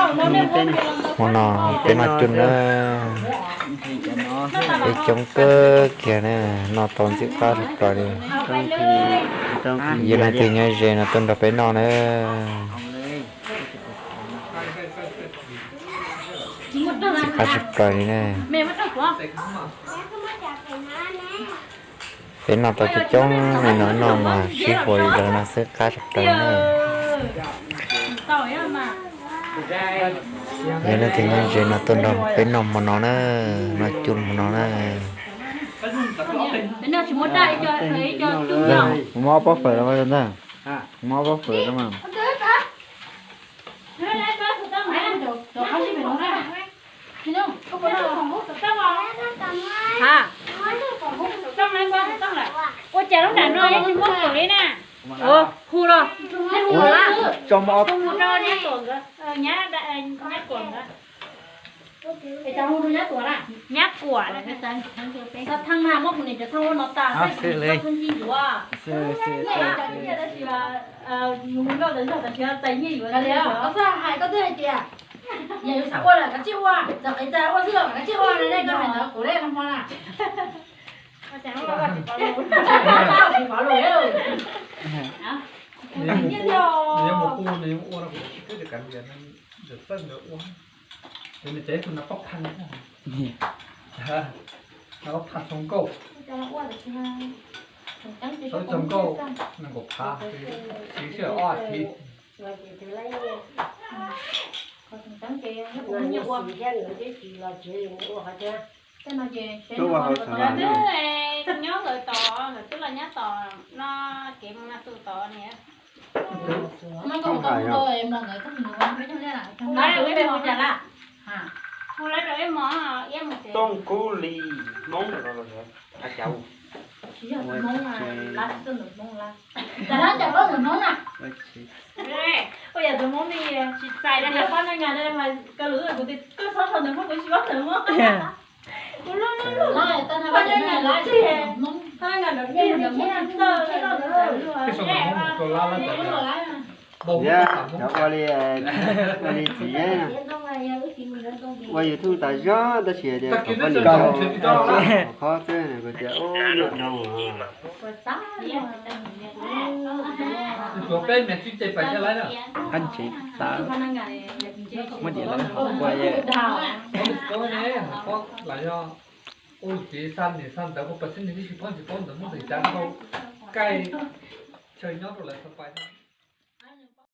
Hmo no peb noj cuj na, peb coob kawg kiag na, noj tau ntxim qab tshaj plaws li. Yog leej twg nyob ze no tuaj nrog peb noj na. Ntxim qab tshaj plaws li na. Peb noj tau coob coob li no, noj mas sib huas li lawv no xwb qab tshaj plaws na. Yog leej twg nyob ze no tuaj nrog peb noj hmo no na, noj cuj hmo no na. Muab ob pob fawm rau mas, muab ob pob fawm rau mas. Ua cas lub nram no tsis muaj kaum li na? Hu los, hu los, hu rau nyab tuam nkawd, nyab kuam nkawd. Nyab kuam, thaj na muab kuv niam cov thaj ua no tas, thaj nci yuav. Tab sis yus nkauj tas zog tab sis txais nyiaj yuav. Koj txhob hais, koj twb hais tias yog yus xav ua lawm kav tsij ua, txawm qiv txaj ua xwb los kav tsij ua no ne, koj hais ntawd kuv lej no hmo na. Tsis pom lus. Nws yuav mus kuj nws yuav ua no kuv tsis twb kav liam, ntawm txawj ntawd ua. Ces nws tsev tus no pab phaj, no pab phaj txhoov nkauj, txhoov nkauj nees nkaum phav, siv sij hawm ob as thiv. Lawv twb nyob lawv tod, lawv twb los nyob tod no, kev mus no tus tod niam. Mus lawv rau ib mos, iab mus tsev. Tooj Kub Li, Hmoob. Ua yam tus Hmoob ne tsis txais li, pab neej ngas mas koj lus kuv twb txhob sau ntawv Hmoob, kuv tsis paub ntawv Hmoob. Cov ua li, ua li txiv, ua YouTube tas zog tab sis tias kom poj niam, qhov xwb kuv tias ub, nyob dhau. Qab ntsev tawv, muab diam lawv hauv ua. Ua txiv xa niam xa ntawv, pas tib neeg tsis paub tsis paub ntawv Hmoob tes cav rau kaij chaw nyob rau lawv txhua pais.